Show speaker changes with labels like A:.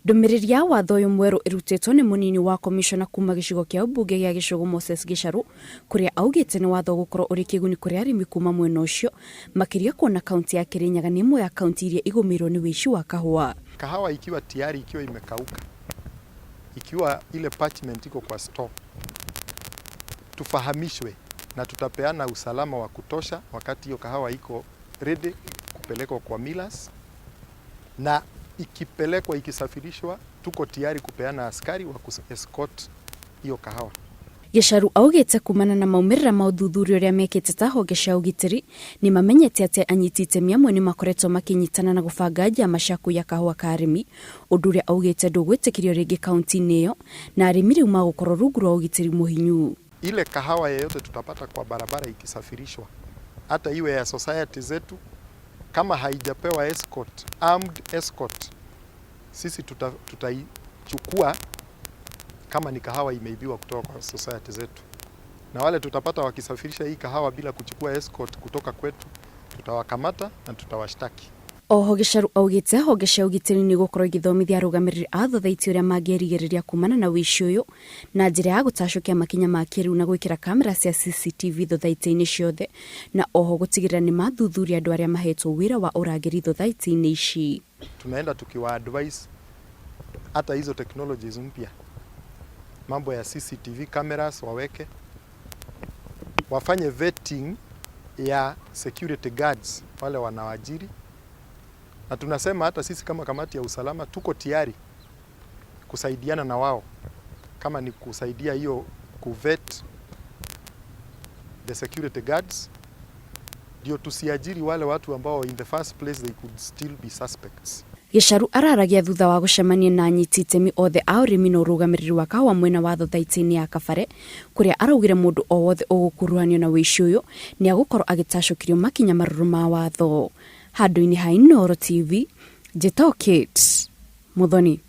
A: Ndũmĩrĩri ya watho ũyũ mwerũ ĩrutĩtwo nĩ mũnini wa komishona kuma gĩcigo kĩa ũmbunge gĩa Gĩcũgũ Moses Gĩcarũ, kũrĩa augĩte nĩ watho ũgũkorwo ũrĩ kĩguni kũrĩ arĩmi kuma mwena ũcio, makĩria kuona kaunti ya Kĩrĩnyaga nĩ ĩmwe ya kaunti iria igũmĩirwo nĩ wĩici wa kahũa.
B: Kahawa ikiwa tayari, ikiwa imekauka, ikiwa ile parchment iko kwa store, tufahamishwe na tutapeana usalama wa kutosha wakati hiyo kahawa iko ready kupelekwa kwa millers, na ikipelekwa ikisafirishwa, tuko tayari kupeana askari wa escort hiyo kahawa.
A: Gĩcaru augĩte kumana na maumĩrĩra ma ũthuthuria ũrĩa mekĩte ta honge cia ũgitĩri, nĩ mamenyete atĩ anyiti itemi amwe nĩ makoretwo makĩnyitana na gũbanga njama cia kũiya kahũa ka arĩmi, ũndũ ũrĩa augĩte ndũgwĩtĩkĩrio rĩngĩ kaunti-inĩ ĩyo, na arĩmi rĩu magũkorwo rungu rwa ũgitĩri mũhinyu.
B: Ile kahawa yeyote tutapata kwa barabara ikisafirishwa, hata iwe ya society zetu, kama haijapewa escort, armed escort, sisi tutaichukua kama ni kahawa imeibiwa kutoka kwa society zetu, na wale tutapata wakisafirisha hii kahawa bila kuchukua escort kutoka kwetu, tutawakamata na tutawashtaki.
A: Oho Gĩcaru augĩte honge cia ũgitĩri nĩ igũkorwo igĩthomithia arũgamĩrĩri a thothaitĩ ũrĩa mangĩrigĩrĩria kumana na wĩici ũyũ na njĩra ya gũtacũkia makinya ma kĩrĩu na gwĩkĩra kamera cia CCTV thothaitĩ-inĩ ciothe, na oho gũtigĩrĩra nĩ mathuthuria andũ arĩa mahetwo wĩra wa ũrangĩri thothaitĩ-inĩ ici.
B: Tunaenda tukiwa advise hata hizo technologies mpya, mambo ya CCTV cameras waweke, wafanye vetting ya security guards wale wanawaajiri, na tunasema hata sisi kama kamati ya usalama tuko tayari kusaidiana na wao, kama ni kusaidia hiyo kuvet the security guards, ndio tusiajiri wale watu ambao in the first place they could still be suspects.
A: Gĩcaru araragia thutha wa gũcemania na anyiti itemi othe a ũrĩmi na ũrũgamĩrĩri wa kahũa mwena wa thothaitĩ-inĩ ya Kabare, kũrĩa araugire mũndũ o wothe ũgũkuruhanio na wĩici ũyũ nĩ agũkorwo agĩtacũkĩrio makinya marũrũ ma watho. Handũ-inĩ ha Inooro TV, njĩtagwo Kate Muthoni.